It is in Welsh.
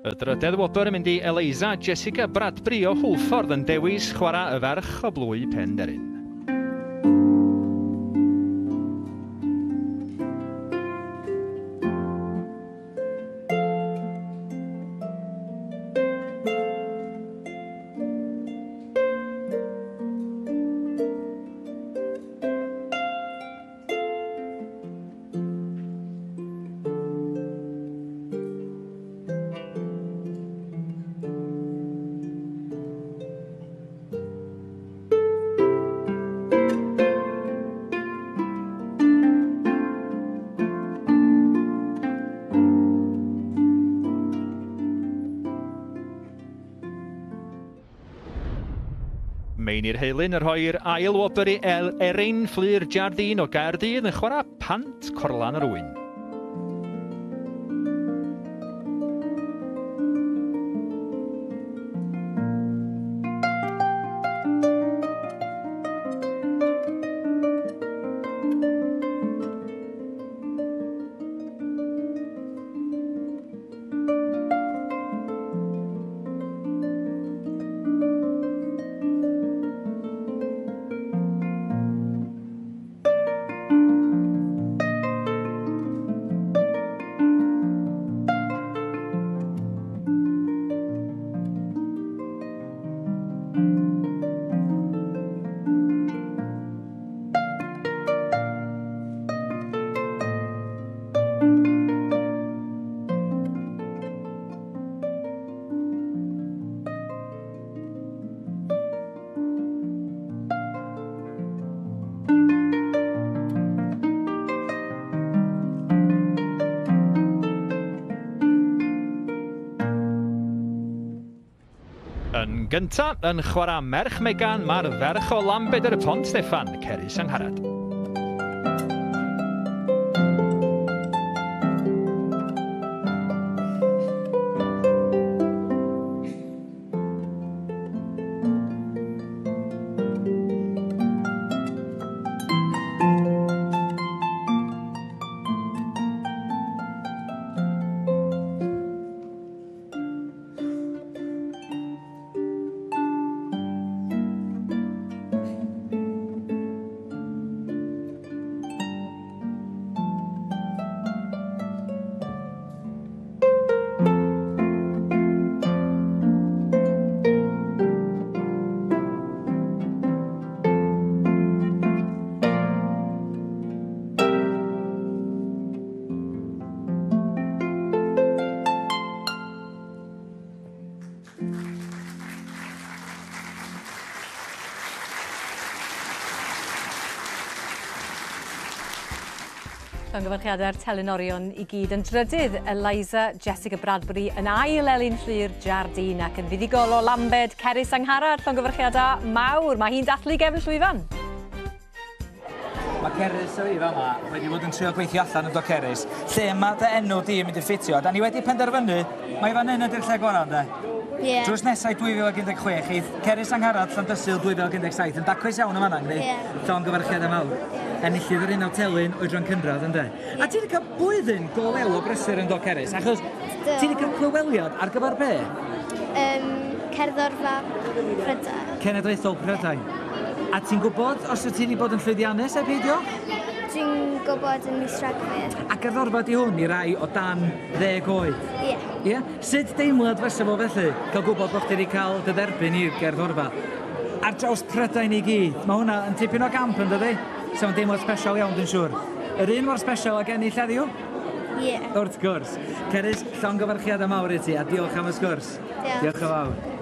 Y drydedd wobr yn mynd i Eliza Jessica Bradbury o Hwlffordd yn dewis chwarae y ferch o blwy Penderyn. Meinir Heilyn yn rhoi'r ail wobr i Erin Fflur Jardine o Gaerdydd yn chwarae Pant Corlan yr Ŵyn. Yn gyntaf, yn chwarae Merch Megan, mae'r ferch o Lambed ar y Pont Steffan, Cerys Angharad. Llongyfarchiadau'r telenorion i gyd. Yn drydydd, Eliza Jessica Bradbury yn ail Elin Fflur Jardine ac yn fuddugol o Lambed, Cerys Angharad. Llongyfarchiadau mawr. Mae hi'n dathlu gefn llwyfan. Mae Cerys o fi fama wedi bod yn trio gweithio allan yn do Cerys. Lle mae dy enw di yn mynd i ffitio. Da ni wedi penderfynu, mae fan hyn ydy'r lle gorau, ynddo? Ie. Drws nesau 2016, eith Cerys Angharad Llandysul 2017 yn daclus iawn yma, ynddi? Ie. Llongyfarchiadau mawr. Enillydd yr unawd telyn oedran cynradd, ynddo? A ti wedi cael blwyddyn go lew o brysur yn do Cerys, achos ti wedi cael clyweliad ar gyfer be? Cerddorfa Prydain. Cenedlaethol Prydain. A ti'n gwybod os wyt ti wedi bod yn llwyddiannus ai peidio? Dwi'n gwybod yn mis Rhagfyr. A gerddorfa di hwn i rai o dan 10 oed? Ie. Ie? Sut deimlad fysa fo felly, cael gwybod bod chdi wedi cael dy dderbyn i'r gerddorfa? Ar draws Prydain i gyd, mae hwnna yn tipyn o gamp yn dydi? So mae'n deimlad special iawn, dwi'n siŵr. Yr un mor special ag ennill heddiw? Ie. Wrth gwrs. Cerys, llongyfarchiadau mawr i ti a diolch am y sgwrs. Diolch. Diolch yn fawr.